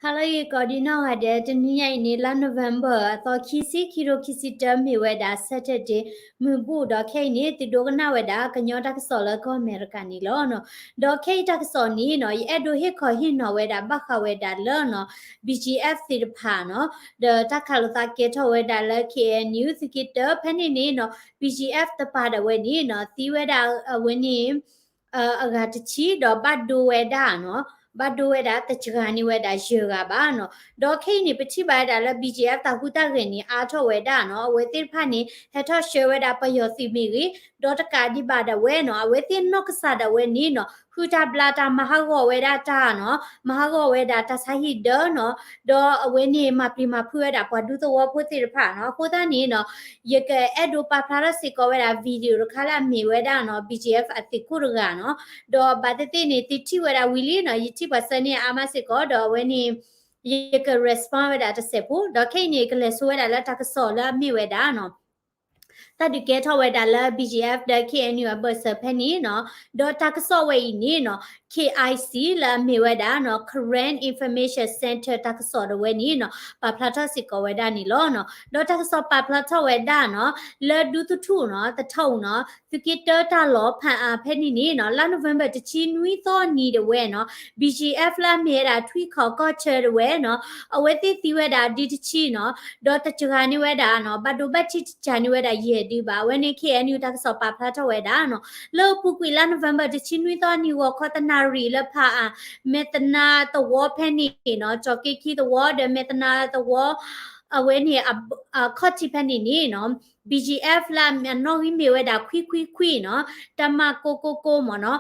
ဟါလၢအဂ့ၤကိးဒံနီၢ်ဂၤဒဲး, တနံၤညါအံၤန့ၣ် လါ November အသီခံဆံ, ခံကထိခံဆံတၢ, မ့ၢ်ဝဲဒၣ် Saturday မုၢ်ဘူၣ်, ဒီးခဲအံၤန့ၣ် သုဒိကနၣ်ဝဲဒၣ်ကညီတၢ်ကစီၣ်လၢကီၢ်အမဲရကၤန့ၣ်လီၤ. ဒီးခဲအံၤတၢ်ကစီၣ်န့ၣ်နီၤ, ယအဲၣ်ဒိးဟ့ၣ်ခီဟ့ၣ်နီၤဝဲဒၣ် ဘၣ်ဃးဝဲဒၣ်လၢနီၤ BGF သ့ၣ်တဖၣ်နီၤ, ဒီးတၢ်ခးလိာ်သးကဲထီၣ်ဝဲဒၣ်လၢ KNU သုးက့တၢ ဖဲန့ၣ်န့ၣ်နီၤ, BGF တပၤဒၣ်ဝဲန့ၣ်နီၤ, သံဝဲဒၣ်အဝဲန့ၣ် အဂၤတဆံ, ဒီးဘၣ်ဒိဝဲဒၣ်နီၤ, ဘၣ်ဒိဝဲဒၣ်တစှၤန့ၢ်ဝဲဒၣ်ယဲၢ်ဂၤဘၣ်နီၤ. ဒီးခဲအံၤန့ၣ် ပထံၣ်ဘၣ်ဝဲဒၣ်လၢ BGF တၢ်ဟူးတၢ်ဂဲၤန့ၣ် အါထီၣ်ဝဲဒၣ်နီၤ, အဝဲသ့ၣ်တဖၣ်န့ၣ် ဟဲထီၣ်ဆှၢဝဲဒၣ်ပယီၤသုးမ့ၢ်ဂ့ၤ, ဒီးတကးဒံးဘၣ်ဒၣ်ဝဲနီၤ, အဝဲသ့ၣ်နီၢ်ကစၢ်ဒၣ်ဝဲန့ၣ်နီၤ, ဃုတၢ်ဘျၣ်တၢ်, မၤဟးဂီၤဝဲဒၣ်တၢ်နီၤ, မၤဟးဂီၤဝဲဒၣ်တၢ်ဆါဟံၣ်ဒၢနီၤ, ဒီးအဝဲန့ၣ် မၤပျံၤမၤဖုးဝဲဒၣ်ပှၤဒူသဝီဖိသ့ၣ်တဖၣ်နီၤ. အဃိသတးန့ၣ်နီၤ, ယကအဲၣ်ဒိးပာ်ဖျါထီၣ်စ့ၢ်ကီးဝဲဒၣ် video တခါလၢအမ့ၢ်ဝဲဒၣ်နီၤ, BGF အသုးခိၣ်တဂၤနီၤ, ဒီးဘၣ်သ့ၣ်သ့ၣ်န့ၣ် သုထံၣ်ဝဲဒၣ်ဝံၤလံနီၤ, ယထံၣ်ပှၤဆှၢန့ၢ်အါမးစ့ၢ်ကီး, ဒီးအဝဲန့ၣ် ယက respond ဝဲဒၣ်တစဲးဖိ, ဒီးခဲအံၤန့ၣ် ကလဲၤဆိဝဲဒၣ်လၢတၢ်ကစီၣ်လၢအမ့ၢ်ဝဲဒၣ်နီၤ, တၢ်ဒုးကဲထီၣ်ဝဲဒၣ်လၢ BGF ဒီး KNU အဘၢၣ်စၢၤဖဲန့ၣ်နီၤ, ဒီးတၢ်ကစီၣ်ဝဲအံၤန့ၣ်နီၤ, KIC လၢအမ့ၢ်ဝဲဒၣ်နီၤ, Karen Information Center တၢ်ကစီၣ်ဒၣ်ဝဲန့ၣ်နီၤ, ပာ်ဖျါထီၣ်စ့ၢ်ကီးဝဲဒၣ်န့ၣ်လီၤနီၤ. ဒီးတၢ်ကစီၣ်ပာ်ဖျါထီၣ်ဝဲဒၣ်နီၤ, လၢဒူသထူၣ်နီၤ, သထူၣ်နီၤ, သုးက့တၢတၢ်လီၢ်ဖးအါဖဲန့ၣ်န့ၣ်နီၤ, လါ November တဆံနွံသီနံၤဒၣ်ဝဲနီၤ, BGF လၢအမ့ၢ်ဝဲဒၣ် ထွံၣ်ခီၣ်ကီၢ်ဆၢဒၣ်ဝဲနီၤ, အဝဲသ့ၣ်သံဝဲဒၣ်ဒုတဆံနီၤ, ဒီးတစှၤန့ၢ်ဝဲဒၣ်နီၤ, ဘၣ်ဒိဘၣ်ထံးတစှၤန့ၢ်ဝဲဒၣ်ယဲၢ်ဒုဘၣ်. အဝဲန့ၣ် KNU တၢ်ကစီၣ်ပာ်ဖျါထီၣ်ဝဲဒၣ်နီၤ, လၢအပူၤကွံာ်လါ November တဆံနွံသီနံၤ ဂီၤခီတနၣ်ရံၣ်လၢဖးအါ, မဲၢ်တနါသဝီဖဲန့ၣ်နီၤ, ကၠီၤက့ခံသဝီ ဒီးမဲၢ်တနါသဝီ အဝဲန့ၣ် အခီၣ်ထံးဖဲန့ၣ်န့ၣ်နီၤ, BGF လၢအနီၣ်ဂံၢ်မ့ၢ်ဝဲဒၣ် ခွံခွံခွံနီၤ, တၢ်မၤကိကိကိမ့ၢ်နီၤ,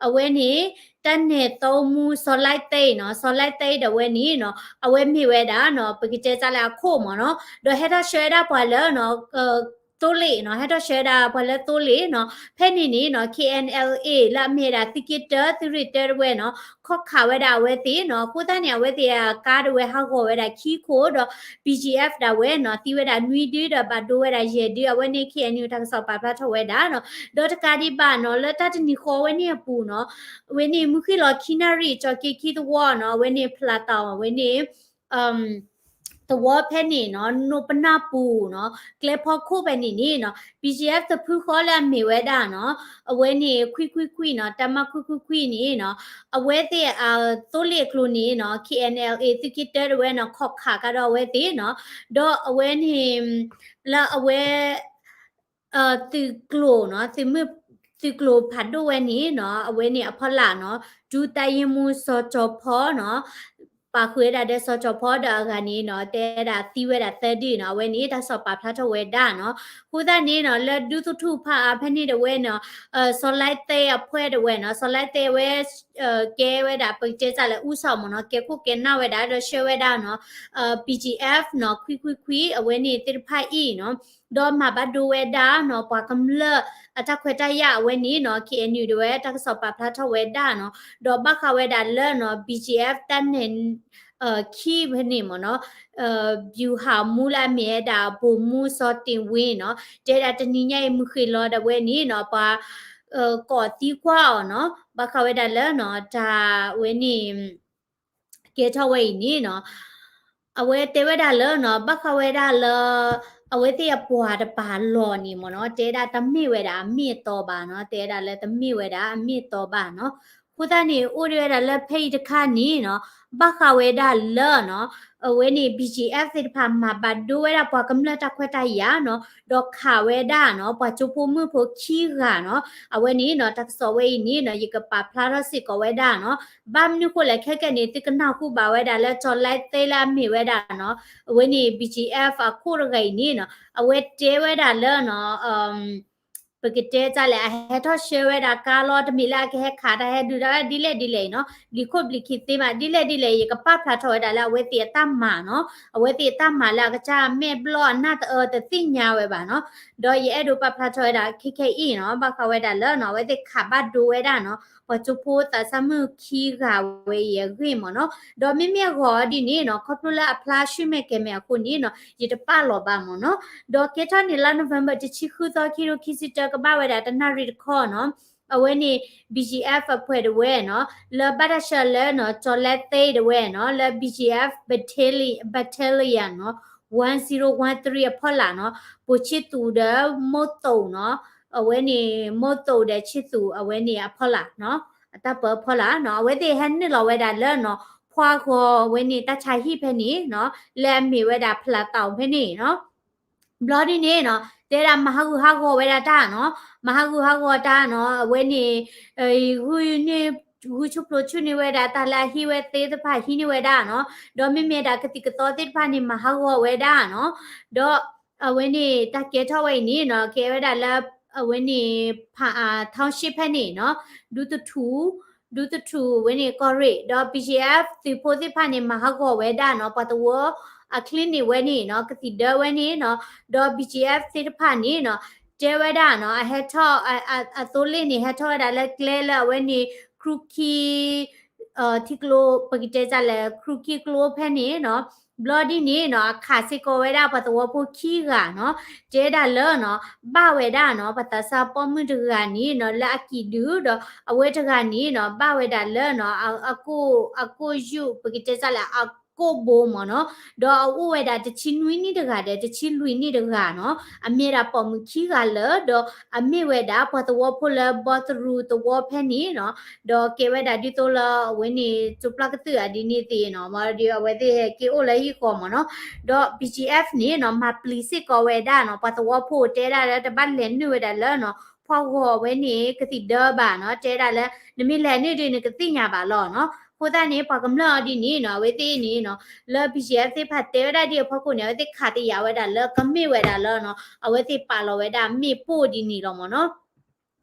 အဝဲန့ၣ် တၢ်နဲၣ်သီမူစီၤလါသ့နီၤ, စီၤလါသ့ဒၣ်ဝဲန့ၣ်နီၤ, အဝဲမ့ၢ်ဝဲဒၣ်နီၤ, ပကတဲတၢ်လၢအခိၣ်မ့ၢ်နီၤ, ဒီးဟဲထီၣ်ဆှၢဝဲဒၣ်ပှၤလၢနီၤ, သိလ့ၣ်နီၤ, ဟဲထီၣ်ဆှၢဝဲဒၣ်ပှၤလၢသိလ့ၣ်နီၤ, ဖဲန့ၣ်န့ၣ်နီၤ, KNLA လၢအမ့ၢ်ဝဲဒၣ်သုးက့တၢ သုးရ့ၣ်တၢဒၣ်ဝဲနီၤ, ခီၣ်ခးဝဲဒၣ်အဝဲသ့ၣ်နီၤ. အဃိသတးန့ၣ် အဝဲသ့ၣ်အကါဒၣ်ဝဲဟးဂီၤဝဲဒၣ်ခံခိၣ်ဒီး BGF ဒၣ်ဝဲနီၤ, သံဝဲဒၣ်နွံဒု ဒီးဘၣ်ဒိဝဲဒၣ်ယဲၢ်ဒု, အဝဲန့ၣ် KNU တၢ်ကစီၣ်ပာ်ဖျါထီၣ်ဝဲဒၣ်နီၤ. ဒီးတကးဒံးဘၣ်နီၤ, လၢတၢ်တနံၤဃီဝဲန့ၣ်အပူၤနီၤ, အဝဲန့ၣ် မုၢ်ဃ့ၢ်လီၤခံနၣ်ရံၣ် ကၠီၤက့ခံသဝီနီၤ, အဝဲန့ၣ် ဖျးတၢ် အဝဲန့ၣ် သဝီဖဲန့ၣ်နီၤ, နိပနၢ်ပူၤနီၤ, ကျဲဖီခိၣ်ဖဲန့ၣ်န့ၣ်နီၤ, BGF တဖုဃီလၢအမ့ၢ်ဝဲဒၣ်နီၤ, အဝဲန့ၣ် ခွံခွံခွံနီၤ, တၢ်မၤခွံခွံခွံန့ၣ်နီၤ, အဝဲသ့ၣ်အသိလ့ၣ်အကျိၤန့ၣ်နီၤ, KNLA သုးက့တၢဒၣ်ဝဲနီၤ, ခီၣ်ခးကဒီးအဝဲသ့ၣ်နီၤ, ဒီးအဝဲန့ၣ် လၢအဝဲ သုးကျိၤနီၤ, သုးမုၢ်, သုးကျိၤဖးဒိၣ်ဝဲန့ၣ်နီၤ, အဝဲန့ၣ်အဖီလာ်နီၤ, ဒုတပ်ရင်းမှူး စီၤကၠီၤဖီနီၤ, ပာ်ဃုာ်ဝဲဒၣ်ဒီးစီၤကၠီၤဖီဒီးအဂၤန့ၣ်နီၤ, တဲဒၣ်သံဝဲဒၣ်သၢဒုနီၤ, အဝဲန့ၣ်တၢ်ကစီၣ်ပာ်ဖျါထီၣ်ဝဲဒၣ်နီၤ. အဃိသတးန့ၣ်နီၤ, လၢဒူသထူၣ်ဖးအါဖဲန့ၣ်ဒၣ်ဝဲနီၤ, စီၤလါသ့အဖီဒၣ်ဝဲနီၤ, စီၤလါသ့ဝဲ ကဲဝဲဒၣ် ပကတဲစၢ်လၢ ဦးဆောင် မ့ၢ်နီၤ, ကဲခိၣ်ကဲနၢ်ဝဲဒၣ် ဒီးဆှၢဝဲဒၣ်နီၤ, BGF နီၤ, ခွံခွံခွံ အဝဲန့ၣ်သ့ၣ်တဖၣ်အံၤနီၤ, ဒီးမၤဘၣ်ဒိဝဲဒၣ်နီၤ, ပှၤကမျၢၢ်အတၢ်ခွဲးတၢ်ယာ်အဝဲန့ၣ်နီၤ, KNU ဒၣ်ဝဲတၢ်ကစီၣ်ပာ်ဖျါထီၣ်ဝဲဒၣ်နီၤ, ဒီးဘၣ်ဃးဝဲဒၣ်လၢနီၤ, BGF တၢ်နဲၣ် ခံဖဲန့ၣ်မ့ၢ်နီၤ, ဗျူဟာမှူး လၢအမ့ၢ်ဝဲဒၣ် ဗိုလ်မှူး စီၤတ့ၢ်ဝ့နီၤ, တဲဒၣ်တနံၤညါအံၤ မုၢ်ဃ့ၢ်လီၤဒၣ်ဝဲန့ၣ်နီၤ, ပှၤ ကိးသံကွၢ်အီၤနီၤ, ဘၣ်ဃးဝဲဒၣ်လၢနီၤ, တၢ်ဝဲန့ၣ် ကဲထီၣ်ဝဲအံၤန့ၣ်နီၤ, အဝဲတဲဝဲဒၣ်လၢနီၤ, ဘၣ်ဃးဝဲဒၣ်လၢ အဝဲသ့ၣ်အပှၤတပၤလီၢ်န့ၣ်မ့ၢ်နီၤ, တဲဒၣ်တမ့ၢ်ဝဲဒၣ်အမ့ၢ်အတီဘၣ်နီၤ, တဲဒၣ်လၢတမ့ၢ်ဝဲဒၣ်အမ့ၢ်အတီဘၣ်နီၤ. အဃိသတးန့ၣ် အိၣ်ဒၣ်ဝဲဒၣ်လၢဖဲအံၤတခါန့ၣ်နီၤ, ဘၣ်ဃးဝဲဒၣ်လၢနီၤ, အဝဲန့ၣ် BGF သ့ၣ်တဖၣ် မၤဘၣ်ဒိဝဲဒၣ်ပှၤကမျၢၢ်တၢ်ခွဲးတၢ်ယာ်နီၤ, ဒီးခးဝဲဒၣ်နီၤ, ပှၤကၠိဖိမုၣ်ဖိခံဂၤနီၤ. အဝဲန့ၣ်နီၤ, တၢ်ကစီၣ်ဝဲအံၤန့ၣ်နီၤ, ယကပာ်ဖျါထီၣ်စ့ၢ်ကီးဝဲဒၣ်နီၤ. ဘၣ်မနုၤဃိလဲၣ်ခဲကနံၣ်န့ၣ် သုကနၢ်ဟူဘၣ်ဝဲဒၣ်လၢ စီၤလါသ့ လၢအမ့ၢ်ဝဲဒၣ်နီၤ, အဝဲန့ၣ် BGF အခိၣ်တဂၤအံၤန့ၣ်နီၤ, အဝဲတဲဝဲဒၣ်လၢနီၤ, ပကတဲတၢ်လဲၣ်, အဟဲထီၣ်ဆှၢဝဲဒၣ်ကါလီၤ, တမ့ၢ်လၢအကဟဲခးတၢ်, ဟဲဒုးတၢ်ဝဲဒ်လဲၣ်ဒ်လဲၣ်အံၤနီၤ, ဘျံးခိၣ်ဘျံးခံသ့မး ဒ်လဲၣ်ဒ်လဲၣ်, ယကပာ်ဖျါထီၣ်ဝဲဒၣ်လၢအဝဲသ့ၣ်အတၢ်မၤနီၤ, အဝဲသ့ၣ်အတၢ်မၤလၢအကစၢ်မဲာ်ဘျီၣ်အနၢ်တအၢတသ့ၣ်ညါဝဲဘၣ်နီၤ. ဒီးယအဲၣ်ဒိးပာ်ဖျါထီၣ်ဝဲဒၣ်ခဲခဲအံၤနီၤ, ဘၣ်ဃးဝဲဒၣ်လၢနီၤ, အဝဲသ့ၣ်ခးဘၣ်ဒိဝဲဒၣ်နီၤ, ပှၤကၠိဖိသးစၢ်မုၣ်ခံဂၤဝဲအံၤအဂ့ၢ်မ့ၢ်နီၤ. ဒီးမ့မ့ၢ်အဂီၢ်ဒ်န့ၣ်နီၤ, ခီဖျိလၢအဖျါဆူမဲာ်ကဲၤမဲာ်အဃိန့ၣ်နီၤ, ယတပာ်လီၤဘၣ်မ့ၢ်နီၤ. ဒီးကဲထီၣ်န့ၣ်လါ November တဆံဃုသီ ခံကထိခံဆံတၢ ကဘၣ်ဝဲဒၣ်တနၣ်ရံၣ်တခီနီၤ, အဝဲန့ၣ် ဘီကၠံအၣ် အဖွဲ့တဝဲနီၤ, လၢဘၣ်တၢ်ဆှၢလၢနီၤ ကၠီၤလဲသ့တဝဲနီၤ, လၢ ဘီကၠံအၣ် battalion နီၤ, one zero one three အဖီလာ်နီၤ, ပိာ်ဆံၣ်သူးဒီးမိၢ်သိးနီၤ, အဝဲန့ၣ် မိၢ်သိးဒီးဆံၣ်သူး အဝဲန့ၣ်အဖီလာ်နီၤ, အတၢ်ပၢအဖီလာ်နီၤ, အဝဲသ့ၣ်ဟဲနုာ်လီၤဝဲဒၣ်လၢနီၤ ဖှါဂီၤဝဲန့ၣ် တၢ်ဆါဟံၣ်ဖဲန့ၣ်နီၤ, လၢအမ့ၢ်ဝဲဒၣ်ဖျးသးဖဲန့ၣ်နီၤ. ဘျီဒ်န့ၣ်နီၤ တဲဒၣ်မၤဟးဂူာ်ဟးဂီၤဝဲဒၣ်တၢ်နီၤ, မၤဟးဂူာ်ဟးဂီၤတၢ်နီၤ, အဝဲန့ၣ် ဂုာ်န့ၢ် ဂုာ်ဆူၣ်ဖျိးဆူၣ်န့ၢ်ဝဲဒၣ်တၢ်လၢအဟံးဝဲသ့ၣ်တဖၣ် ဟံးန့ၢ်ဝဲဒၣ်နီၤ, ဒီးမ့မ့ၢ်ဒၣ်ကသံၣ်ကသီသ့ၣ်တဖၣ်န့ၣ် မၤဟးဂီၤဝဲဒၣ်နီၤ, ဒီးအဝဲန့ၣ်တၢ်ကဲထီၣ်ဝဲအံၤန့ၣ်နီၤ ကဲဝဲဒၣ်လၢ အဝဲန့ၣ် ဖးအါ township ဖဲန့ၣ်နီၤ, ဒူသထူ ဒူသထူဝဲန့ၣ်ကီၢ်ရ့ၣ် ဒီး ဘီကၠံအၣ် သုးဖိသ့ၣ်တဖၣ်န့ၣ် မၤဟးဂီၤဝဲဒၣ်နီၤ ပှၤသဝီအ clinic ဝဲန့ၣ်နီၤ ကသံၣ်ဒၢဝဲန့ၣ်နီၤ, ဒီး ဘီကၠံအၣ် သ့ၣ်တဖၣ်န့ၣ်နီၤ တဲဝဲဒၣ်နီၤ အဟဲထီၣ် အသိလ့ၣ်န့ၣ် ဟဲထီၣ်ဝဲဒၣ်လၢကျဲလၢအဝဲန့ၣ် ခရူၣ်ခံ ထံကျိ ပကတဲတၢ်လဲၣ် ခရူၣ်ခံကျိဖဲန့ၣ်နီၤ, ဘျီဒ်န့ၣ်နီၤ အခးစ့ၢ်ကီးဝဲဒၣ်ပှၤသဝီဖိခံဂၤနီၤ, တဲဒၣ်လၢနီၤ ဘၣ်ဝဲဒၣ်နီၤ ပှၤသးစၢ်ပိာ်မုၣ်တဂၤန့ၣ်နီၤ လၢအကံၣ်ဒုၣ်ဒီး အဝဲတဂၤန့ၣ်နီၤ ဘၣ်ဝဲဒၣ်လၢနီၤ အကိၣ် အကိၣ်ယူၣ် ပကတဲတၢ်လဲၣ် အကိၣ်ဘိမ့ၢ်နီၤ, ဒီးအအိၣ်ဝဲဒၣ်တဆံနွံနံၣ်တဂၤဒီး တဆံလွံၢ်နံၣ်တဂၤနီၤ, အမ့ၢ်ဒၣ်ပိာ်မုၣ်ခံဂၤလၢာ် ဒီးအမ့ၢ်ဝဲဒၣ်ပှၤသဝီဖိလၢဘီသရူးသဝီဖဲန့ၣ်နီၤ, ဒီးကဲဝဲဒၣ်ဒ်သိးလၢအဝဲန့ၣ် ကၠိပျၢ်ကသုၣ်အဒ်န့ၣ်သ့ၣ်နီၤ, မ့ၢ်ဒီးအဝဲသ့ၣ်ဟဲက့ၤအိၣ်လၢဟံၣ်ဃီမ့ၢ်နီၤ, ဒီး ဘီကၠံအၣ် န့ၣ်နီၤ မၤပျံၤစ့ၢ်ကီးဝဲဒၣ်နီၤ ပှၤသဝီဖိတဲဒၣ်လၢတဘၣ်လဲၤနုာ်ဝဲဒၣ်လၢနီၤ ဖှါဂီၤဝဲန့ၣ် ကသံၣ်ဒၢဘၣ်နီၤ, တဲဒၣ်လၢ နမ့ၢ်လဲၤနုာ်ဒီးနကသ့ၣ်ညါဘၣ်လီၤနီၤ, အဃိသတးန့ၣ် ပှၤကမျၢၢ်အီၤဒ်န့ၣ်နီၤ အဝဲသ့ၣ်န့ၣ်နီၤ လၢ ဘီကၠံအၣ် သ့ၣ်တဖၣ်တဲဝဲဒၣ်ဒ်အဖီခိၣ်န့ၣ် အဝဲသ့ၣ်ခးတယာ်ဝဲဒၣ်လၢကမ့ၢ်ဝဲဒၣ်လၢနီၤ အဝဲသ့ၣ်ပာ်လီၤဝဲဒၣ်မ့ၣ်ပိၢ်ဒ်န့ၣ်လီၤမ့ၢ်နီၤ.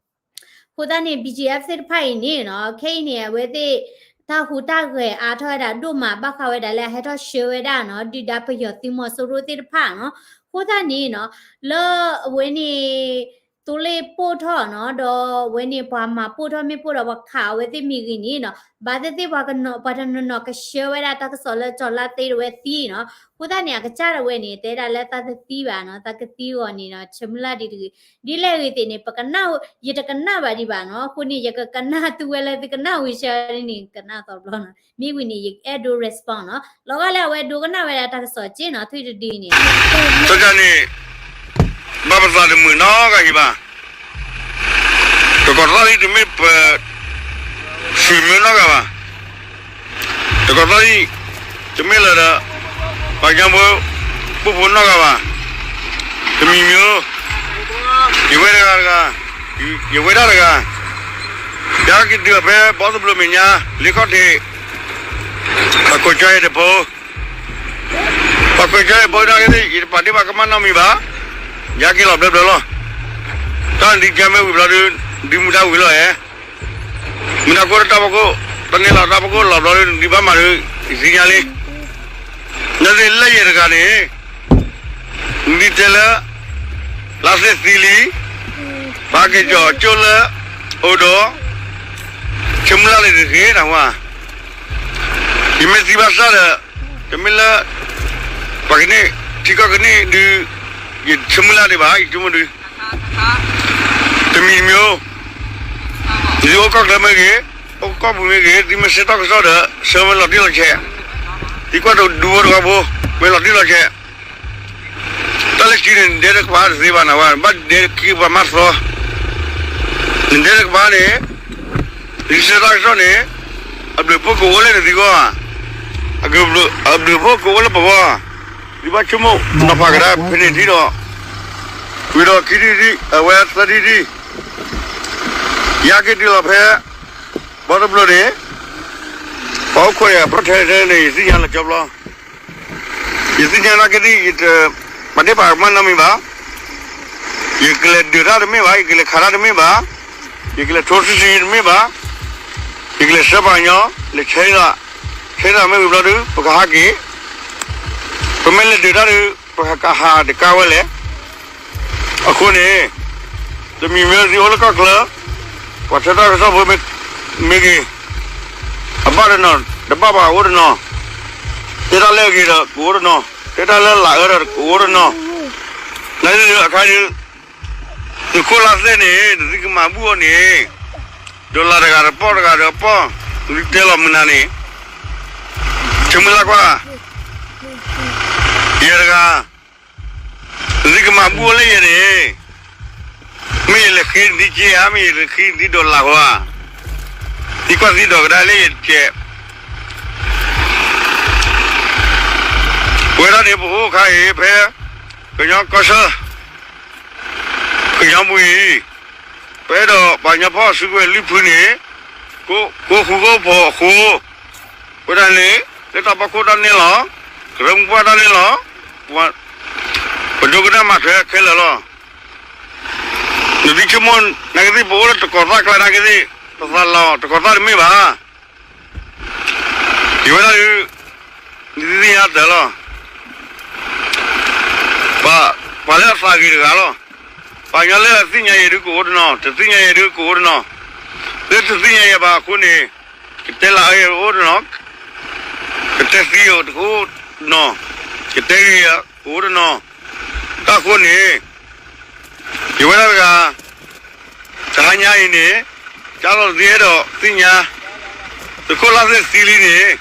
အဃိသတးန့ၣ် ဘီကၠံအၣ် သ့ၣ်တဖၣ်အံၤန့ၣ်နီၤ ခဲအံၤန့ၣ် အဝဲသ့ၣ် တၢ်ဟူးတၢ်ဂဲၤအါထီၣ်ဝဲဒၣ်ဒိၣ်မး ဘၣ်ဃးဝဲဒၣ်လၢအဟဲထီၣ်ဆှၢဝဲဒၣ်နီၤ ဒုၣ်ဒါပယီၤသုးမီၤစိရိၤသ့ၣ်တဖၣ်နီၤ, အဃိသတးန့ၣ်နီၤ လၢအဝဲန့ၣ် သိလ့ၣ်ပိၢ်ထီၣ်နီၤ ဒီးအဝဲန့ၣ် ပှၤမၤပိၢ်ထီၣ်မ့ၣ်ပိၢ်ဒီးပှၤခးအဝဲသ့ၣ်မ့ၢ်ဂ့ၤန့ၣ်နီၤ ဘၣ်သ့ၣ်သ့ၣ်ပှၤကနီၤ ပှၤတနီၤနီၤကဆှၢဝဲဒၣ်တၢ်ကစီၣ်လၢကၠီၤလါသ့တဝဲသံနီၤ, အဃိသတးန့ၣ် အကစၢ်တဝဲန့ၣ် တဲဒၣ်လၢသးတသံဘၣ်နီၤ သးကသံအဂီၢ်န့ၣ်နီၤ ဆၢမုၢ်လၢ်ဒ်တဂ့ၤ ဒ်လဲၣ်ဂ့ၤသ့ၣ်န့ၣ် ပကနၣ် ယတကနၣ်ဘၣ်ဒံးဘၣ်နီၤ, အဃိန့ၣ် ယကကနၣ်သုဝဲလၢသုကနၣ်ဝံၤဆၢန့ၣ် ကနၣ်သီဘျီနီၤ, မ့ၢ်ဝံၤန့ၣ် ယအဲၣ်ဒိး respond နီၤ, လီၤဂာ်လၢအဝဲဒိကနၣ်ဝဲဒၣ်တၢ်ကစီၣ်က့နီၤ ထွံၣ်တဒုအံၤန့ၣ် တၢ်န့ၣ် ဘၣ်ပသးတမုာ်နီတဂၤအံၤဘၣ်, တကီၢ်သးလံတမ့ၢ်ပ ဆွေမျိုးနီတဂၤဘၣ်, တကီၢ်သးလံ တမ့ၢ်လၢၤဒီး ပှၤကညီဖိ ပိၢ်ဖိနီတဂၤဘၣ်, တမံၤမံၤဧိၤ ယဝဲတဂၤတဂၤ, ယဝဲဒၣ်တဂၤ, ယက့ၤတုၤအီၤဖဲဘီသဘျိမဲာ်ညါ လ့ခီၣ်ထံး ပှၤကိးကၠီယဲၢ်တဖိ ပှၤကိးကၠီယဲၢ်တဖိဒၣ်က့ၤသ့ၣ် ယတပာ်ဒ့ၣ်ပာ်ကမၣ်နီတမံၤဘၣ်, ယက့ၤလီၤဘျၢဘျၢလီၤ, တၢ်နဒုးကဲမ့ၢ်ဝံၤဘျီဒုး ဒုးမူဒါဝံၤလီၤဧါ မ့ၢ်တၢ်ကိၢ်တၢ်ဖီခိၣ် တၢ်န့ၣ်လီၤတၢ်ဖီခိၣ်လီၤဘျီဒုး နဒုးဘၣ်မၤဒုး ယသ့ၣ်ညါလံ, နသ့ၣ်လၢယဲၢ်တဂၤန့ၣ် နဒုးတဲလၢ လါသ့ၣ်သံလံ, ပှၤက့ၤကီၤကၠိလၢ အိၣ်ဒီး ဆၢမုၢ်လၢ်လၢတဂ့ၤနဝါ, ယမ့ၢ်သံဘၣ်ဆၣ်ဒီး တမ့ၢ်လၢ ပှၤကန့ၢ် ထံကီၢ်ကန့ၢ်ဒုး ယဆၢမုၢ်လၢ်ဒံးဘၣ် ယဆိကမိၣ်ဒုး တမံၤတမံၤဧိၤ, ဒ်အိၣ်ကီၢ်ချၢမ့ၢ်ဂ့ၤ, အိၣ်ကီၢ်ပူၤမ့ၢ်ဂ့ၤ, သုမ့ၢ်ဆှၢတၢ်ကစီၣ်ဒီး ဆှၢမ့ၢ်လီၤတံၢ်လီၤဆဲး, သံကွၢ်တဒူဖိတဝီဖိ မ့ၢ်လီၤတံၢ်လီၤဆဲး, တၢ်လၢခံန့ၣ် နဒဲတကပၤတသ့ဘၣ်နဝဲ, ဘၣ်ဒဲခံကပၤမးသီ, နဒဲတကပၤန့ၣ် သုဆှၢတၢ်ကစီၣ်န့ၣ် အဘျုးဖှိၣ်ကအိၣ်လၢနသုဂီၢ်ဧါ, အဘျုးဖှိၣ်ကအိၣ်လၢပဂီၢ်ဧါ, သုဘၣ်ဆိကမိၣ် နီၤဖးကဒါဖဲန့ၣ်ထံဒီး, ဝံၤဒီးခံထံၣ်ထံၣ် အဝဲသၢထံၣ်ထံၣ်, ယက့ၤတုၤလီၤဖဲ ဘီတဘျီန့ၣ် ပှၤအိၣ်ခိးယၤဖျီၣ်ထဲထဲန့ၣ် ယသ့ၣ်ညါလီၤကၠီဘျီ, ယသ့ၣ်ညါနာ်က့ဒ် ယတပာ်ဒ့ၣ်ပာ်ကမၣ်နီတမံၤဘၣ်, ယကလဲၤဒုးတၢ်တမ့ၢ်ဘၣ်, ယကလဲၤခးတၢ်တမ့ၢ်ဘၣ်, ယကလဲၤထိစံစံတမ့ၢ်ဘၣ်, ယကလဲၤဆှၢပှၤကညီ လဲၤဆဲးသး, ဆဲးသးမ့ၢ်ဝံၤဘျီဒုး ပကဟးက့ၤ, ပမ့ၢ်လဲၤဒုးတၢ်ဒုး ပကဟးတကါဝဲလဲၣ်. အဃိန့ၣ် တမံၤမ့ၢ်သုအိၣ်လၢကီၢ်ချၢ ပှၤဆှၢတၢ်ကစီၣ်ဖိမ့ၢ်ဂ့ၤ, အဘၣ်တနီၤ တဘၣ်ဘၣ်အိၣ်တနီၤ, တဲတၢ်လၢအဂ့ၤဒီးကအိၣ်တနီၤ, တဲတၢ်လၢအလၢာ်အၢဒီးကအိၣ်တနီၤ, နာ်က့အခါဒုး သုးခိၣ်လါသ့ၣ်န့ၣ် နသုကမၤဘူၣ်အီၤန့ၣ် ဒီးလၢ်တဂၤတပီၢ်တဂၤဒီးပီၢ်, နသုတဲလီၤမုၢ်နၤန့ၣ်, ဆိမုၢ်လၢ်ကွၢ်, ယဲတဂၤ, နသုကမၤဘူၣ်အိၣ်လၢယဲန့ၣ်, မ့ၢ်ယလဲၤဃ့နသုက့ဧါ, မ့ၢ်ယလဲၤဃ့နသုဒီးလၢ်ဟီဧါ, သံကွၢ်သံဒိးကဒါလၢယတကဲး. ပဝဲဒၣ်န့ၣ် ပအိၣ်ခါအံၤဖဲ ကညီကီၢ်ဆၢ ကညီပူၤအံၤ, ပအဲၣ်ဒိးပှၤကညီဖီၣ်စုကဝဲၤလုၢ်ဖုန့ၣ်, ကိးဃူကိးဖိးအဃိ, ပဝဲဒၣ်န့ၣ် လၢတၢ်ဖီခိၣ်တၢ်န့ၣ်လီၤ, ကရၢမိၢ်ပှၢ်တၢ်န့ၣ်လီၤ, ပဒိကနၣ်မၤထွဲခဲလၢာ်လီၤ. နသုဆိကမိၣ်နာ်က့သ့ၣ် ပအိၣ်လၢတကီၤသၣ်ကျါနာ်က့သ့ၣ်, ပသးလီၤတကီၤသၣ်တမ့ၢ်ဘၣ်. ယဝဲဒၣ်ဒုး, နသုသ့ၣ်ညါတၢ်လီၤ. ပှၤလၢအသးဂ့ၤတဂၤလီၤ. ပှၤကညီလၢအသ့ၣ်ညါယဲဒုးကအိၣ်တနီၤ, တသ့ၣ်ညါယဲဒုးကအိၣ်တနီၤ, လၢတသ့ၣ်ညါယဲဘၣ်အဃိန့ၣ်, ကတဲလၢအအိၣ်တနီၤ, ကတဲသံအိၣ်တနီၤ, ကတဲဂ့ၤအိၣ်တနီၤ, တၢ်ဃိန့ၣ်, ယဝဲဒၣ်တဂၤ တဟါညါအံၤန့ၣ်, ကၢ်သိးသုအဲၣ်ဒိးသ့ၣ်ညါ, သုးခိၣ်လၢ်သ့ၣ်သံလံန့ၣ်,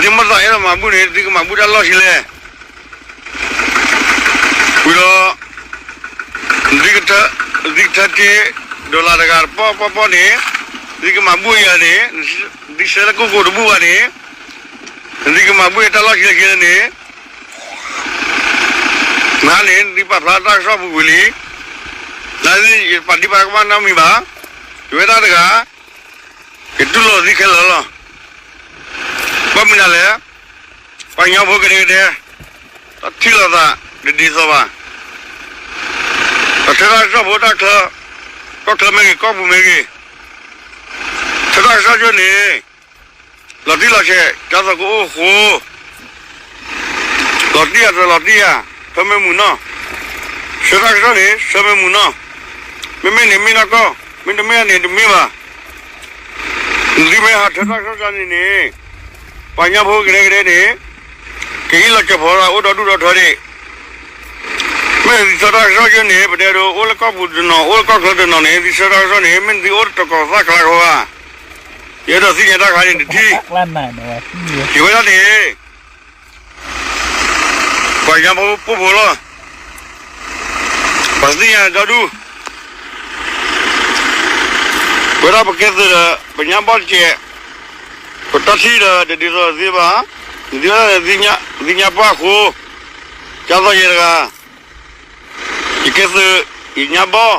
သုမ့ၢ်သးအဲၣ်ဒိးမၤဘူၣ်န့ၣ် သုကမၤဘူၣ်တၢ်လီၢ်ဆံလဲၣ်. ဝံၤဒီး, သုကထၢတ့, ဒီးလၢ်တဂၤတပီၢ်ပီၢ်ပီၢ်န့ၣ်, သုကမၤဘူၣ်ယၤန့ၣ်, သုဆဲလၢကိၣ်ကိၣ်တဘူၣ်ဘၣ်န့ၣ်, သုကမၤဘူၣ်တၢ်လီၢ်ဆံလဲၣ်န့ၣ် နၤန့ၣ် နသုပာ်ဖျါတၢ်ကစီၣ်ပူၤကွံာ်လံ, နၤန့ၣ်ယပာ်ဒံးပာ်ကမၣ်နီတမံၤဘၣ်, ယဝဲဒၣ်တဂၤ, ယတူၢ်လိာ်သုခဲလၢာ်လီၤ. ဘၣ်မနုၤလဲၣ်, ပှၤကညီဖိကဒဲကဒဲ, တၢ်ထံၣ်လိာ်သး, တဒ်သိးဘၣ်, ပှၤထၢတၢ်ကစီၣ်ဖိတၢ်ချၢ, ကီၢ်ချၢမ့ၢ်ဂ့ၤ ကီၢ်ပူၤမ့ၢ်ဂ့ၤ, ထၢတၢ်ကစီၣ်ကၠိန့ၣ်, လီၤတံၢ်လီၤဆဲး ကၢ်သိးကအိၣ်ဃိ လီၤတံၢ်ယၤတလီၤတံၢ်ယၤ, ဖၢမ့ၢ်မုာ်နီၢ်, ဆှၢတၢ်ကစီၣ်န့ၣ် ဆှၢမ့ၢ်မုာ်နီၢ်, မ့မ့ၢ်န့ၣ်မ့ၢ်နီၢ်ကီၢ်, မ့တမ့ၢ်န့ၣ်တမ့ၢ်ဘၣ်. နသုမ့ၢ်ဟးထၢတၢ်ကစီၣ်န့ၣ်န့ၣ်, ပှၤကညီဖိကဒဲကဒဲန့ၣ်, ကအံၣ်လီၤကၠီၤဖီလာ်အိၣ်ဒီဒူၣ်ဒီထၢဒံး, မ့ၢ်သုဆှၢတၢ်ကစီၣ်ကၠိန့ၣ် ပတဲဒိးအိၣ်လၢကီၢ်ပူၤတနီၤ အိၣ်လၢကီၢ်ချၢတနီၤန့ၣ် သုဆှၢတၢ်ကစီၣ်န့ၣ် မ့ၢ်နသုအိၣ်တကီၤသၣ်ကျါကီးဧါ, ယအဲၣ်ဒိးသ့ၣ်ညါတၢ်ခါန့ၣ်တထံၣ်, ယဝဲဒၣ်န့ၣ် ပှၤကညီဖိပိၢ်ဖိလီၤ. ပှၤသ့ၣ်ညါဒီဒူၣ်, ပဝဲဒၣ်ပကဲသုးဒီး ပညါဘီၣ်တကဲး, ပတၢ်ထံၣ်ဒီးတဒ်သိးသ့ဘၣ်, နသုဝဲဒၣ်သ့ၣ်ညါပှၢ်အဃိ, ကၢ်သိးယဲတဂၤ, ယကဲသုး, ယညါဘီၣ်,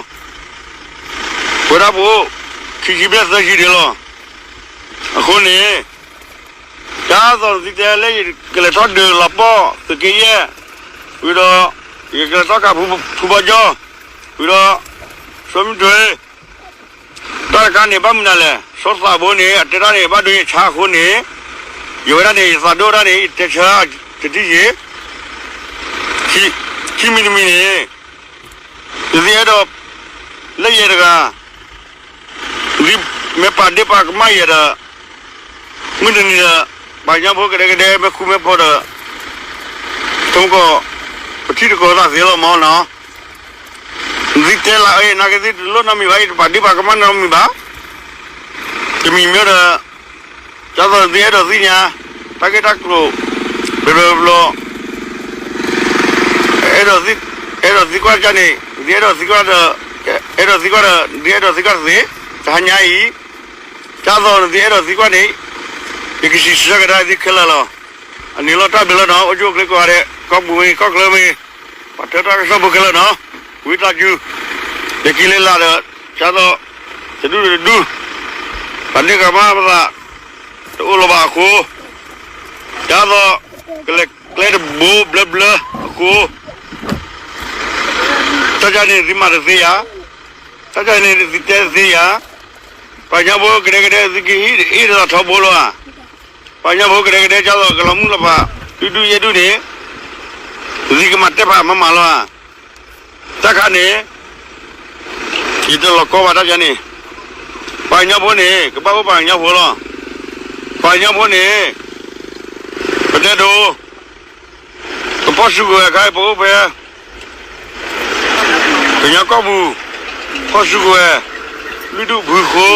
ပဝဲဒၣ်ပအိၣ်, ခံဆံဘျဲၣ်သၢဆံဒံးလီၤ. အဃိန့ၣ် ကၢ်သိးနသုတဲလၢယကလဲၤထီၣ်ဒုးလီၤပီၢ်သုးက့ယဲၢ်, ဝံၤဒီး ယကလဲၤထီၣ်ကးဖုဘီကၠီ, ဝံၤဒီး ဆိမုၢ်တွ့, တၢ်တခါန့ၣ် ဘၣ်မနုၤလဲၣ်, စီၤသးဘိန့ၣ် အတဲတၢ်န့ၣ် ဘၣ်ဒိယဆါအဃိန့ၣ်, ယဝဲဒၣ်န့ၣ် ယသးဒိၣ်ဒၣ်န့ၣ် ယတဲဆၢတထံၣ်ယ့ၣ်, ခံမံၤတမံၤန့ၣ် ယသ့အဲၣ်ဒိး လၢယဲတဂၤ မ့ၢ်ပာ်ဒ့ၣ်ပာ်ကမၣ်ယဲဒီး မုၢ်တနံၤဒီး ပှၤကညီဖိကဒဲကဒဲ မ့ၢ်ဃူမ့ၢ်ဖိးဒီး ထမကီၢ် ပထံၣ်တကီၤသးသ့လီၤမၢ်နီၤ. သုတဲလၢအနာ်က့ၤသုတလိၣ်နီတမံၤဘၣ်, ယတပာ်ဒ့ၣ်ပာ်ကမၣ်နီတမံၤဘၣ်. တမံၤမ့ၢ်ဒီး ဒ်သိးသုအဲၣ်ဒိးသ့ၣ်ညါ တၢ်ဂ့ၢ်တၢ်ကျိၤ ဘျီဘျီဘျီ အဲၣ်ဒိးသံကွၢ်တၢ်န့ၣ် သုအဲၣ်ဒိးသံကွၢ်ဒီး အဲၣ်ဒိးသံကွၢ်ဒီး သုအဲၣ်ဒိးသံကွၢ်တသ့, တဟါညါအံၤ ဒ်သိးနသုအဲၣ်ဒိးသံကွၢ်န့ၣ် ယကစံးဆၢကဒါသုခဲလၢာ်လီၤ. အန့ၣ်လီၤတၢ်ဘျုးလီၤနီၤ, အိၣ်ဆူၣ်အိၣ်ချ့ကိးဂၤဒဲး, ကီၢ်ပူၤမ့ၢ်ဂ့ၤ ကီၢ်ချၢမ့ၢ်ဂ့ၤ, ပှၤထၢတၢ်ကစီၣ်ဖိခဲလၢာ်နီၤ, ဝံသးစူၤ လဲၤက့ၤလဲၤလၢဒီး ဒ်သိး တဒူၣ်တဒူၣ် ပာ်ဒ့ၣ်ပာ်ကမၣ်ပသး တအိၣ်လၢၤဘၣ်အဃိ, ဒ်သိး ကလဲၤကျဲတဘိဘျၢဘျၢအဃိ, တၢ်ဒ်န့ၣ်သုမၤတသ့ဧါ, တၢ်ဒ်န့ၣ်သုတဲတသ့ဧါ, ပှၤကညီဖိကဒဲကဒဲ သုကအ့ၣ်ဒိးထီဘိလီၤဧါ, ပှၤကညီဖိကဒဲကဒဲ ဒ်သိးကလီၤမုၢ်လီၤဖး ဒူဒူယဲၢ်ဒူၣ်န့ၣ် သုကမၤတဲဖးမၤမၤလီၤဧါ. တၢ်ခါန့ၣ် ယတလီၤကီဘၣ်တၢ်ဒ်န့ၣ်, ပှၤကညီဖိန့ၣ် ကဘၣ်အိၣ်ပှၤကညီဖိလီၤ. ပှၤကညီဖိန့ၣ် ပတဲဒိး ကဖီၣ်စုကဝဲၤအခါ ပအိၣ်ဖဲ ကညီကီၢ်ပူၤ ဖီၣ်စုကဝဲၤ, လုၢ်ဒိၣ်ဘုဃိ,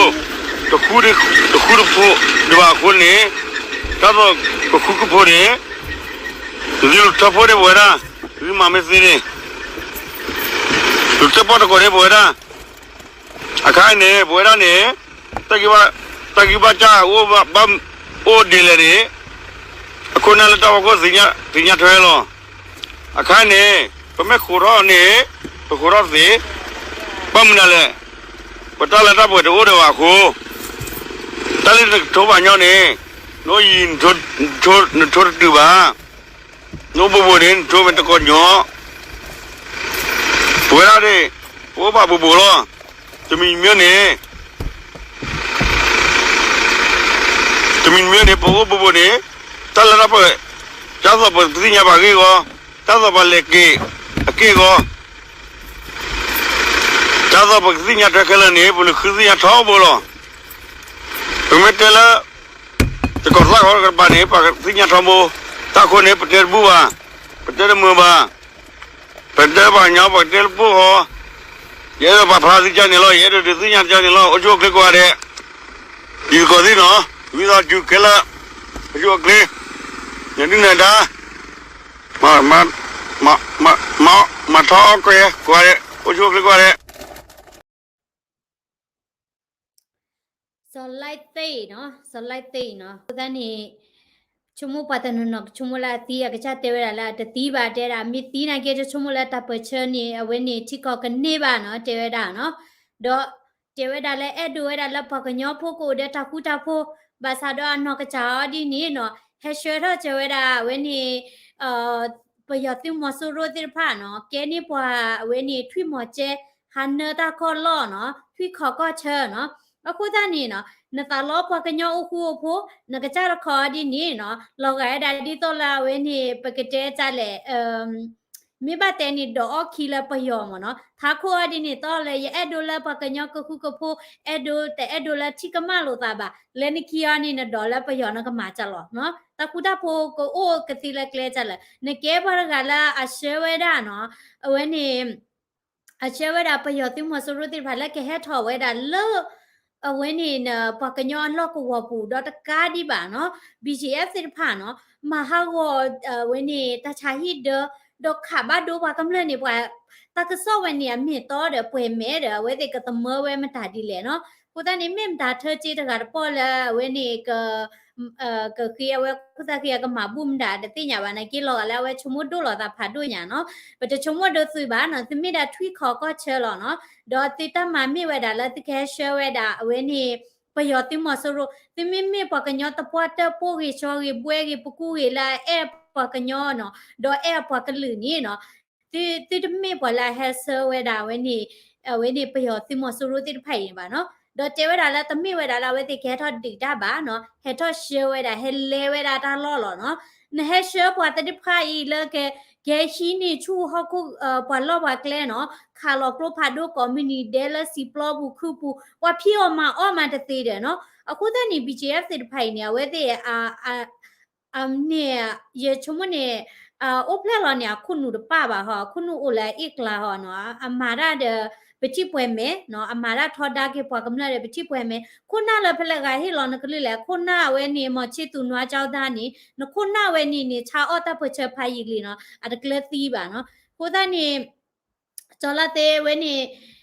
တဃူတဖိးဒံးဘၣ်အဃိန့ၣ်, တၢ်သိးကဃူကဖိးန့ၣ်, သုးက့လွံၢ်ထီၣ်ဖိန့ၣ်ပဝဲဒၣ်, သုမၤမ့ၢ်သ့န့ၣ်, သုတဲပီၣ်တကိးန့ၣ်ပဝဲဒၣ်, အခါအံၤန့ၣ် ပဝဲဒၣ်န့ၣ်, တၢ်ဂံၢ်ဘၣ်, တၢ်ဂံၢ်ဘၣ်စၢ်အိၣ်ဘၣ်, အိၣ်ဒ်လဲၣ်န့ၣ်, အခိၣ်နၢ်လၢတၢ်ဖီခိၣ်သ့ၣ်ညါထွဲလီၤ. အခါအံၤန့ၣ်, ပမ့ၢ်ဃိးထီၣ်န့ၣ်, ပဃိးထီၣ်သ့, ဘၣ်မနုၤလဲၣ်, ပတၢ်လၢတၢ်ပှဲၤတအိၣ်ဒီးဘၣ်အဃိ, တၢ်လၢနကထိဘၣ်ညီန့ၣ်, နအိၣ်ယံၤ, နထိတတုၤဘၣ်, နအိၣ်ဘိးဘိးန့ၣ် နထိမ့ၢ်တကိးညီ, ပဝဲဒၣ်န့ၣ်, ပအိၣ်ဘၣ်ဘိးဘိးလီၤ. တမံၤမံၤန့ၣ်, တမံၤမံၤန့ၣ် ပအိၣ်ဘိးဘိးန့ၣ်, တၢ်လၢတၢ်ပှဲၤ, တၢ်သိးပသ့ၣ်ညါဘၣ်ဂ့ၢ်ဂီၤ, တၢ်သိးပလဲၤက့ၤအက့ၢ်အဂီၤ, တၢ်သိးပကသ့ၣ်ညါထွဲခဲလၢာ်န့ၣ် ပကဃုသ့ၣ်ညါထီဘိလီၤ. ပမ့ၢ်တဲလၢ တကီၢ်သၣ်ကီၢ်တကပၤန့ၣ် ပှၤသ့ၣ်ညါထီဘိ, တၢ်အဃိန့ၣ် ပတဲတဘူၣ်ဘၣ်, ပတဲတမုာ်ဘၣ်, ပတဲပှၤကညီ ပတဲလၢပှိၢ်ဃီ, ယအဲၣ်ဒိးပာ်ဖျါသုကၢန့ၣ်လီၤ, ယအဲၣ်ဒိးဒုးသ့ၣ်ညါကၢန့ၣ်လီၤ, အိၣ်ဆူၣ်အိၣ်ချ့ကိးဂၤဒဲး, ယသကိးသ့ၣ်နီၤ, ဝံသးစူၤခဲလၢာ်, အိၣ်ဆူၣ်အိၣ်ချ့, နဒုၣ်နဒါ, မၤ, မၤထီၣ်ကွဲကိးဂၤဒဲး, အိၣ်ဆူၣ်အိၣ်ချ့ကိးဂၤဒဲး. စီၤလါသ့ၣ်နီၤ, စီၤလါသ့ၣ်နီၤ, အဃိသတးန့ၣ်, ဆိကမိၣ်ပှၤတနီၤနီၤ ကဆိကမိၣ်လၢအသံ အကစၢ်တဲဝဲဒၣ်လၢအတသံဘၣ် တဲဒၣ်မ့ၢ်သံနာ်က့ တဆိကမိၣ်လၢတၢ်ပၢၢ်ဆၢန့ၣ် အဝဲန့ၣ် ထံကီၢ်ကန့ၢ်ဘၣ်နီၤ တဲဝဲဒၣ်နီၤ, ဒီးတဲဝဲဒၣ်လၢအဲၣ်ဒိးဝဲဒၣ်လၢပှၤကညီဖိကအိၣ်ဒီးတၢ်ဃူတၢ်ဖိး, ဘၣ်ဆၣ်ဒီးအနီၢ်ကစၢ်အီၤဒ်န့ၣ်နီၤ ဟဲဆှၢထီၣ်ကၢဝဲဒၣ်အဝဲန့ၣ် ပယီၤသုးမီၤစိရိၤသ့ၣ်တဖၣ်နီၤ ကဲန့ၢ်ပှၤအဝဲန့ၣ် ထွံၣ်မီၤကဲ ဟးနၢတၢ်ခီၣ်လီၢ်နီၤ ထွံၣ်ခီၣ်ကီၢ်ဆၢနီၤ, အဃိသတးန့ၣ်နီၤ နသးလီပှၤကညီအိၣ်ဃူအိၣ်ဖိး နကစၢ်တခီအီၤဒ်န့ၣ်နီၤ လီၤဂာ်ဝဲဒၣ်ဒ်သိးလၢအဝဲန့ၣ် ပကတဲတၢ်လဲၣ် မ့ၢ်ဘၣ်တဲန့ၣ် ဒိးအီၣ်ခံလၢပယီၤမ့ၢ်နီၤ ထးခိၣ်အီၤဒ်န့ၣ် သီၣ်လၢယအဲၣ်ဒိးလၢပှၤကညီကဃူကဖိး အဲၣ်ဒိးတအဲၣ်ဒိးလၢထံၣ်ကမၣ်လိာ်သးဘၣ် လဲၤနခံအီၤန့ၣ် နဒိးလၢပယီၤနကမၤတၢ်လီၤနီၤ တၢ်ဃူတၢ်ဖိးကအိၣ်ကသ့လၢကျဲတၢ်လၢ နကဲပှၤတဂၤလၢအဆှၢဝဲဒၣ်နီၤ အဝဲန့ၣ် အဆှၢဝဲဒၣ်ပယီၤသုးမီၤစိရိၤသ့ၣ်တဖၣ်လၢကဟဲထီၣ်ဝဲဒၣ်လၢ အဝဲန့ၣ် ပှၤကညီအလီၢ်ကဝီၤပူၤ ဒီးတကးဒံးဘၣ်နီၤ ဘံၣ်ကၠံၣ်အဲၣ်သ့ၣ်တဖၣ်နီၤ မၤဟးဂီၤ အဝဲန့ၣ် တၢ်ဆါဟံၣ်ဒၢ ဒီးခးဘၣ်ဒိပှၤကမျၢၢ်န့ၣ် ပှၤတၢ်ကစီၣ်ဝဲန့ၣ် အမ့ၢ်တီဒီးပှဲၤမဲာ်ဒီး အဝဲသ့ၣ်ကသမၢဝဲမတၤဒ်လဲၣ်နီၤ အဃိသတးန့ၣ် မ့ၢ်မတၤထၢက့တဂၤတပီၢ်လၢအဝဲန့ၣ် ကဃ့အဝဲခိၣ်သၣ်ဃံအကမၤဘူၣ်မတၤတသ့ၣ်ညါဘၣ် နာ်က့လီၤဂာ်လၢအဝဲဆိကမိၣ်ဒိၣ်လီၤသးဖးဒိၣ်ညါနီၤ ပတဆိကမိၣ်ဒိးသုးဘၣ်နီၤ သုမ့ၢ်ဒၣ်ထွံၣ်ခီၣ်ကီၢ်ဆၢလီၤနီၤ ဒီးသုတၢ်မၤမ့ၢ်ဝဲဒၣ်လၢသုကဟဲဆှၢဝဲဒၣ် အဝဲန့ၣ် ပယီၤသုးမီၤစိရိၤ သုမ့မ့ၢ်ပှၤကညီသပှၢ်တၢၢ်ပိၢ်ဂ့ၤဆီဂ့ၤဘှဲဂ့ၤပကူဂ့ၤလၢအအဲၣ်ပှၤကညီနီၤ ဒီးအဲၣ်အပှၤကလုာ်န့ၣ်နီၤ သုတမ့ၢ်ပှၤလၢအဟဲဆှၢဝဲဒၣ်အဝဲန့ၣ် အဝဲန့ၣ်ပယီၤသုးမီၤစိရိၤသ့ၣ်တဖၣ်အံၤန့ၣ်ဘၣ်နီၤ ဒီးတဲဝဲဒၣ်လၢတမ့ၢ်ဝဲဒၣ်လၢအဝဲသ့ၣ်ကဟဲထီၣ်ဒုးတၢ်ဘၣ်နီၤ ဟဲထီၣ်ဆှၢဝဲဒၣ် ဟဲလဲၤဝဲဒၣ်တၢ်လီၢ်လီၤနီၤ နဟဲဆှၢပှၤသ့ၣ်တဖၣ်အံၤလၢက ကဟံးန့ၢ်ဆူၣ်ဟီၣ်ခိၣ် ပှၤလီၢ်ပှၤကျဲနီၤ ခးလီၤကျိဖးဒိၣ်ကိးမုၢ်နံၤဒဲးလၢစံာ်ပျီပူၤခုၣ်ပူၤ ပှၤဖံးအီၣ်မၤအီၣ်မၤတသ့ဒီးနီၤ အဃိသတးန့ၣ် ဘံၣ်ကၠံၣ်အဲၣ်သ့ၣ်တဖၣ်အံၤန့ၣ် အဝဲသ့ၣ် န့ၣ် ယဆိကမိၣ်န့ၣ် အိၣ်ဖျဲၣ်လီၤန့ၣ် အခိၣ်နူာ်တပၣ်ဘၣ်ဟီ အခိၣ်နူာ်အိၣ်လၢအအ့ၣ်ကျါဟီနီၤ အမၤတၢ်ဒီး ပထံၣ်ပှဲၤမဲာ်နီၤ အမၤတၢ်ထီဒါက့ၤပှၤကမျၢၢ်ဒီး ပထံၣ်ပှဲၤမဲာ် ခိၣ်နၢ်လၢဖဲလဲၣ်ဂၤဟ့ၣ်လီၤနကလုၢ်လဲၣ် ခိၣ်နၢ်အဝဲန့ၣ် မီၤဆ့သူၣ်နွါကၠီသါန့ၣ် နခိၣ်နၢ်ဝဲန့ၣ်န့ၣ် ဆါအီၣ်တၢ်ပၢၢ်ဆၢဖးယံာ်လံနီၤ အတကျၢၤသံဘၣ်နီၤ အဃိသတးန့ၣ် ကၠီလါသ့ဝဲန့ၣ်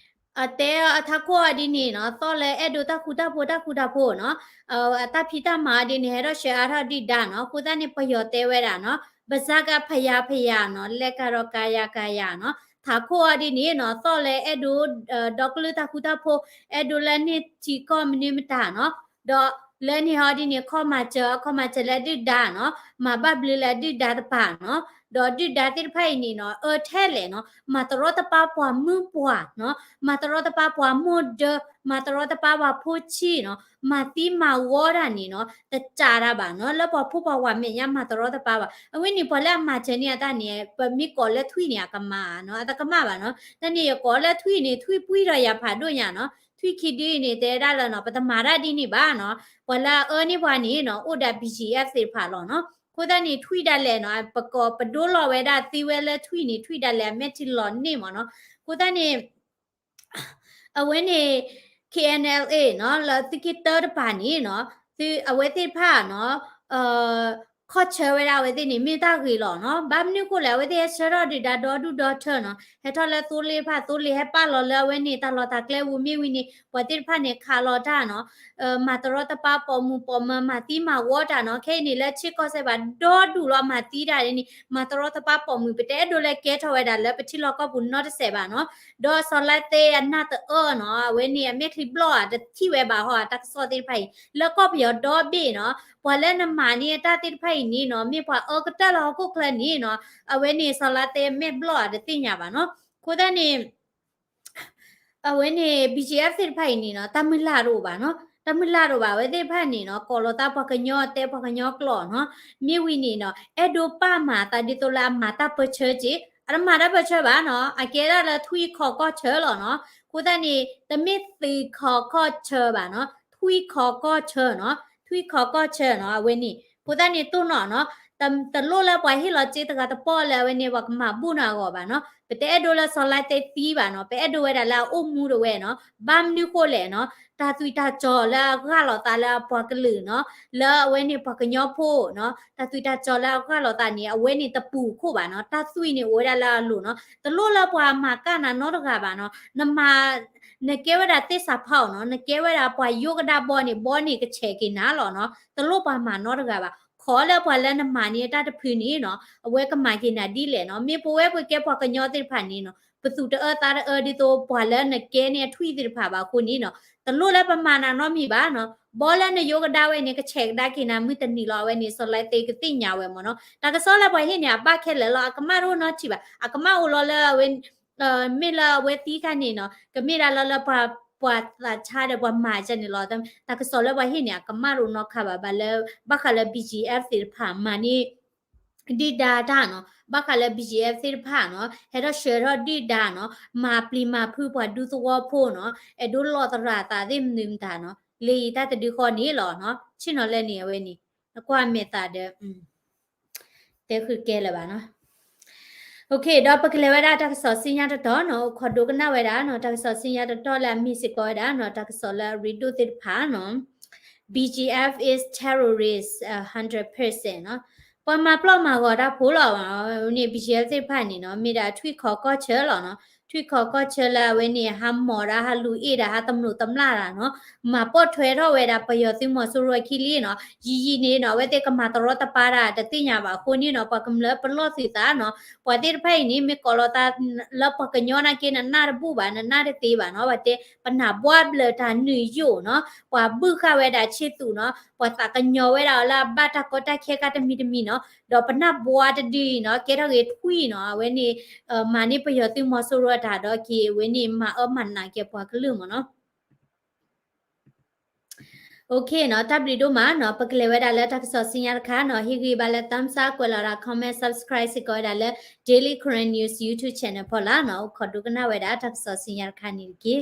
အတဲအီၤအထးခိၣ်အီၤဒ်န့ၣ်နီၤ သီၣ်လၢအဲၣ်ဒိးတၢ်ဃူတၢ်ဖိးတၢ်ဃူတၢ်ဖိးနီၤ အတၢ်ဖံးတၢ်မၤအီၤဒ်န့ၣ် ဟဲထီၣ်ဆှၢအါထီၣ်ဒုၣ်ဒါနီၤ အဃိသတးန့ၣ် ပယီၤတဲဝဲဒၣ်နီၤ ဘၣ်ဆၣ်ကဖယၤဖယၤနီၤ လဲၤကဒီးကၤယၤကၤယၤနီၤ ထးခိၣ်အီၤဒ်န့ၣ်နီၤ သီၣ်လၢအဲၣ်ဒိး ဒီကလုာ်တၢ်ဃူတၢ်ဖိး အဲၣ်ဒိးလၢန့ၢ်ထံကီၢ်မနုၤမတၤနီၤ ဒီးလၢန့ၣ်ဟီဒ်န့ၣ် ခီၣ်မၤစၢၤ ခီၣ်မၤစၢၤလၢဒုၣ်ဒါနီၤ မၤဘၣ်ဘျုးလၢဒုၣ်ဒါတပၤနီၤ ဒီးဒုၣ်ဒါသ့ၣ်တဖၣ်အံၤန့ၣ်နီၤ အၢထဲလဲၣ်နီၤ မၤတရီတပါပှၤမုၢ်ပှၢ်နီၤ မၤတရီတပါပှၤမိၢ်ဒၢ မၤတရီတပါပှၤဖိဆံးနီၤ မၤသံမၤဝီတၢ်န့ၣ်နီၤ တစးတၢ်ဘၣ်နီၤ လၢပှၤဖိပှၤဝၤမဲာ်ညါမၤတရီတပါဘၣ် အဝဲန့ၣ်ပှၤလၢအမၤစၢၤန့ၢ်အတၢ်န့ၣ် ပမ့ၢ်ကိးလၢထွံၣ်န့ၣ် အကမၣ်နီၤ အတကမၣ်ဘၣ်နီၤ တၢ်န့ၣ်ယကိးလၢထွံၣ်န့ၣ် ထွံၣ်ပှံၢ်ဒီးယၤဖးဒိၣ်ညါနီၤ ထွံၣ်ခံဒုအံၤန့ၣ် တဲဒၣ်လၢနီၤ ပတမၤတၢ်ဒ်န့ၣ်ဘၣ်နီၤ ပှၤလၢအအၢန့ၢ်ပှၤန့ၣ်နီၤ အိၣ်ဒီး ဘံၣ်ကၠံၣ်အဲၣ် သ့ၣ်တဖၣ်လီၤနီၤ အဃိသတးန့ၣ် ထွံၣ်ဒၣ်လဲာ်နီၤ ပကိးပဒိလီၤဝဲဒၣ်သ့ဝဲလၢထွံၣ်န့ၣ် ထွံၣ်ဒၣ်လဲာ်အမဲာ်ထံလီၤန့ၢ်မးနီၤ အဃိသတးန့ၣ် အဝဲန့ၣ် K N L A နီၤ လၢသုးက့တၢတပၤန့ၣ်နီၤ သုအဝဲသ့ၣ်တဖၣ်နီၤ ခီၣ်ဆၢဝဲဒၣ်အဝဲသ့ၣ်န့ၣ် မ့ၢ်တၢ်ဂ့ၤလီၤနီၤ. ဘၣ်မနုၤဃိလဲၣ် အဝဲသ့ၣ်ဟဲဆှၢထီၣ်ဒုၣ်ဒါဒီဒူၣ်ဒီထၢနီၤ ဟဲထီၣ်လၢသိလ့ၣ်တဖၣ် သိလ့ၣ်ဟဲပာ်လီၤလၢအဝဲန့ၣ် တၢ်လီၢ်တၢ်ကျဲပူၤမ့ၢ်ဝံၤန့ၣ် ပှၤသ့ၣ်တဖၣ်န့ၣ် ခးလီၤတၢ်နီၤ မၤတရီတပါ ပိာ်မုၣ်ပိာ်မၢၤ မၤသံမၤဝီတၢ်နီၤ. ခဲအံၤန့ၣ် လၢဆ့ကီၢ်စဲၣ်ဘၣ်ဒီဒူၣ်လီၤ မၤသံတၢ်ဒ်န့ၣ် မၤတရီတပါပိာ်မုၣ် ပတအဲၣ်ဒိးလၢကဲထီၣ်ဝဲဒၣ်လၢပထံလီၢ်ကီၢ်ပူၤနီတစဲးဘၣ်နီၤ. ဒီးစီၤလါသ့အနၢ်တအၢနီၤ အဝဲန့ၣ် အမဲာ်ချံဘျီၣ်ဧါ တထံၣ်ဝဲဘၣ်ဟီ တၢ်ကစီၣ်သ့ၣ်တဖၣ်အံၤ လၢကီၢ်ပယီၤဒီဘ့ၣ်နီၤ ပှၤလၢနမၤန့ၢ်အတၢ်သ့ၣ်တဖၣ်အံၤန့ၣ်နီၤ မ့ၢ်ပှၤအၢကတၢၢ်လၢဟီၣ်ခိၣ်ချၢန့ၣ်နီၤ အဝဲန့ၣ်စီၤလါသ့အမဲာ်ဘျီၣ်ဧါ တသ့ၣ်ညါဘၣ်နီၤ. အဃိသတးန့ၣ် အဝဲန့ၣ် B G F သ့ၣ်တဖၣ်အံၤန့ၣ်နီၤ တၢ်မုၢ်လၢ်တအိၣ်ဘၣ်နီၤ တၢ်မုၢ်လၢ်တအိၣ်ဘၣ် အဝဲသ့ၣ်တဖၣ်န့ၣ်နီၤ ကိးလီၤသးပှၤကညီ တဲပှၤကညီကျိာ်နီၤ မ့ၢ်ဝံၤန့ၣ်နီၤ အဲၣ်ဒိးပာ်မၤအသးဒ်သိးလၢအမၤတၢ်ပၢဆှၢက့ၤ အတမၤတၢ်ပၢဆှၢဘၣ်နီၤ အကဲဒၣ်လၢထွံၣ်ခီၣ်ကီၢ်ဆၢလီၤနီၤ. အဃိသတးန့ၣ် တမ့ၢ်သံၣ်ခီၣ်ကီၢ်ဆၢဘၣ်နီၤ ထွံၣ်ခီၣ်ကီၢ်ဆၢနီၤ ထွံၣ်ခီၣ်ကီၢ်ဆၢနီၤ အဝဲန့ၣ် အဃိသတးန့ၣ်တိၢ်နီၣ်နီၤ တလိၣ်လၢပှၤဟ့ၣ်လီၤစ့တဂၤတပီၢ်လၢအဝဲန့ၣ် ပှၤကမၤဘူၣ်န့ၢ်အဂီၢ်ဘၣ်နီၤ. ပတအဲၣ်ဒိးလၢစီၤလါသ့သံဘၣ်နီၤ ပအဲၣ်ဒိးဝဲဒၣ်လၢအအိၣ်မူဒၣ်ဝဲနီၤ. ဘၣ်မနုၤဃိလဲၣ်နီၤ တၢ်သွံၣ်တၢ်စီၤလၢအဂၢ်လိာ်သးလၢအပှၤကလုာ်နီၤ လၢအဝဲန့ၣ်ပှၤကညီဖိနီၤ တၢ်သွံၣ်တၢ်စီၤလၢအဂၢ်လိာ်သးန့ၣ် အဝဲန့ၣ်တပူၤခိၣ်ဘၣ်နီၤ တၢ်သွံၣ်န့ၣ်အိၣ်ဝဲဒၣ်လၢအလိၤနီၤ တလိၣ်လၢပှၤမၤကၣ်နၤနီတဂၤဘၣ်နီၤ နမၤ နကဲဝဲဒၣ်သ့ၣ်စးဖီနီၤ နကဲဝဲဒၣ်ပှၤယိကဒါဘီန့ၣ် ဘီန့ၣ်ကဆဲးက့ၤနၤလီၤနီၤ တလိၣ်ပှၤမၤနီတဂၤဘၣ် ခိးလၢပှၤလၢနမၤန့ၢ်အတၢ်တဖုန့ၣ်နီၤ အဝဲကမၤက့ၤနၤဒ်လဲၣ်နီၤ မ့ၢ်ပဝဲပကဲပှၤကညီသ့ၣ်တဖၣ်န့ၣ်နီၤ ပသူၣ်တအၢသးတအၢဒ်သိးပှၤလၢနကဲန့ၢ်အထွံၣ်သ့ၣ်တဖၣ်ဘၣ်အဃိန့ၣ်နီၤ တလိၣ်လၢပမၤနၤနီတမံၤဘၣ်နီၤ ဘီလၢနယိကဒါဝဲန့ၣ် ကဆဲးကဒါက့ၤနၤမုၢ်တနံၤလီၤ အဝဲန့ၣ် စီၤလါသ့ကသ့ၣ်ညါဝဲမ့ၢ်နီၤ တၢ်ကစီၣ်လၢပှၤဟ့ၣ်န့ၣ် အဘၣ်ခဲလၢာ်လီၤ အကမၣ်တအိၣ်နီတထံၣ်ဘၣ် အကမၣ်အိၣ်လီၤလၢအဝဲ မ့ၢ်လၢအဝဲသံခါန့ၣ်နီၤ ကမ့ၢ်ဒၣ်လၢလၢပှၤ ပှၤသးဆါဒီးပှၤမၤကန့ၣ်လီၤ တၢ်ကစီၣ်လၢပှၤဟ့ၣ်န့ၣ် အကမၣ်တအိၣ်နီတခါဘၣ် ဘၣ်လၢ ဘၣ်ဃးလၢ B G F သ့ၣ်တဖၣ်မၤန့ၢ် ဒုၣ်ဒါတၢ်နီၤ ဘၣ်ဃးလၢ B G F သ့ၣ်တဖၣ်နီၤ ဟဲထီၣ်ဆှၢထီၣ်ဒုၣ်ဒါနီၤ မၤပျံၤမၤဖုးပှၤဒူသဝီဖိနီၤ အဲၣ်ဒိးလီၤသရၣ်သးသ့ၣ်မနုၤမတၤနီၤ လၢယတၢ်တဒုဃီန့ၣ်လီၤနီၤ ဆ့ၣ်နီၤလၢန့ၣ်အဝဲန့ၣ် နကွၢ်မဲာ်သးဒီး တဲဃုာ်ကဲလၢၤဘၣ်နီၤ ဒီးပကလဲၤဝဲဒၣ်တၢ်ကစီၣ်ဆူညါတတီၤနီၤ အိၣ်ခိးဒိကနၣ်ဝဲဒၣ်နီၤ တၢ်ကစီၣ်ဆူညါတတီၤလၢအမ့ၢ်စ့ၢ်ကီးဝဲဒၣ်နီၤ တၢ်ကစီၣ်လၢအရ့ဒိၣ်သ့ၣ်တဖၣ်နီၤ B G F is terrorist hundred percent နီၤ ပှၤမၤပျီၢ်မၤဂီၤတၢ်ဖိလီၤ န့ၣ် B G F သ့ၣ်တဖၣ်န့ၣ်နီၤ မ့ၢ်ဒၣ်ထွံၣ်ခီၣ်ကီၢ်ဆၢလီၤနီၤ ထွံၣ်ခီၣ်ကီၢ်ဆၢလၢအဝဲန့ၣ် ဟးမီၢ်ဒၣ် ဟးလူၤအ့ၣ်ဒၣ် ဟးတမျိးတမျာ်တၢ်နီၤ မၤပိာ်ထွဲထီၣ်ဝဲဒၣ်ပယီၤသုးမီၤစိရိၤအခံလံနီၤ ယံာ်ယံာ်န့ၣ်နီၤ အဝဲသ့ၣ်ကမၤတရီတပါတၢ်တသ့ၣ်ညါဘၣ်အဃိန့ၣ်နီၤ ပှၤကမျၢၢ်ပလီၢ်သုးသးနီၤ ပှၤသ့ၣ်တဖၣ်အံၤန့ၣ် မ့ၢ်ကိးလီၤသးလၢပှၤကညီနာ်က့ နနၢ်တဘူၣ်ဘၣ် နနၢ်တသ့ဘၣ်နီၤ ပှၤတဲ ပနၢ်ဘှါဘျၢၣ်တၢ်နုာ်ယိာ်နီၤ ပှၤဘုၣ်ဃာ်ဝဲဒၣ်ဆ့သူးနီၤ ပှၤသးကညီၤဝဲဒၣ်အီၤလၢအဘၣ်တၢ်ကီတၢ်ခဲကါတမံၤတမံၤနီၤ ဒီးပနၢ်ဘှါတဒုအံၤနီၤ ကဲထီၣ်ဂ့ၤထွံၣ်နီၤ အဝဲန့ၣ် မၤန့ၢ်ပယီၤသုးမီၤစိရိၤအတၢ်ဒီးက့ၤ အဝဲန့ၣ် မၤအၢမၤနးက့ၤပှၤကလုာ်မ့ၢ်နီၤ OK နီၤ တၢ်ဘျုးဒိၣ်မးနီၤ ပကလဲၤဝဲဒၣ်လၢတၢ်ကစီၣ်ဆူညါတခါနီၤ ဟ့ၣ်ဂံၢ်ဘါလၢ thumbs up ကွဲးလီၤဒၣ် comment subscribe စ့ၢ်ကီးဝဲဒၣ်လၢ Daily Karen News YouTube channel ဖီလာ်နီၤ အိၣ်ခိးဒိကနၣ်ဝဲဒၣ်တၢ်ကစီၣ်ဆူညါတခါန့ၣ်တက့ၢ်.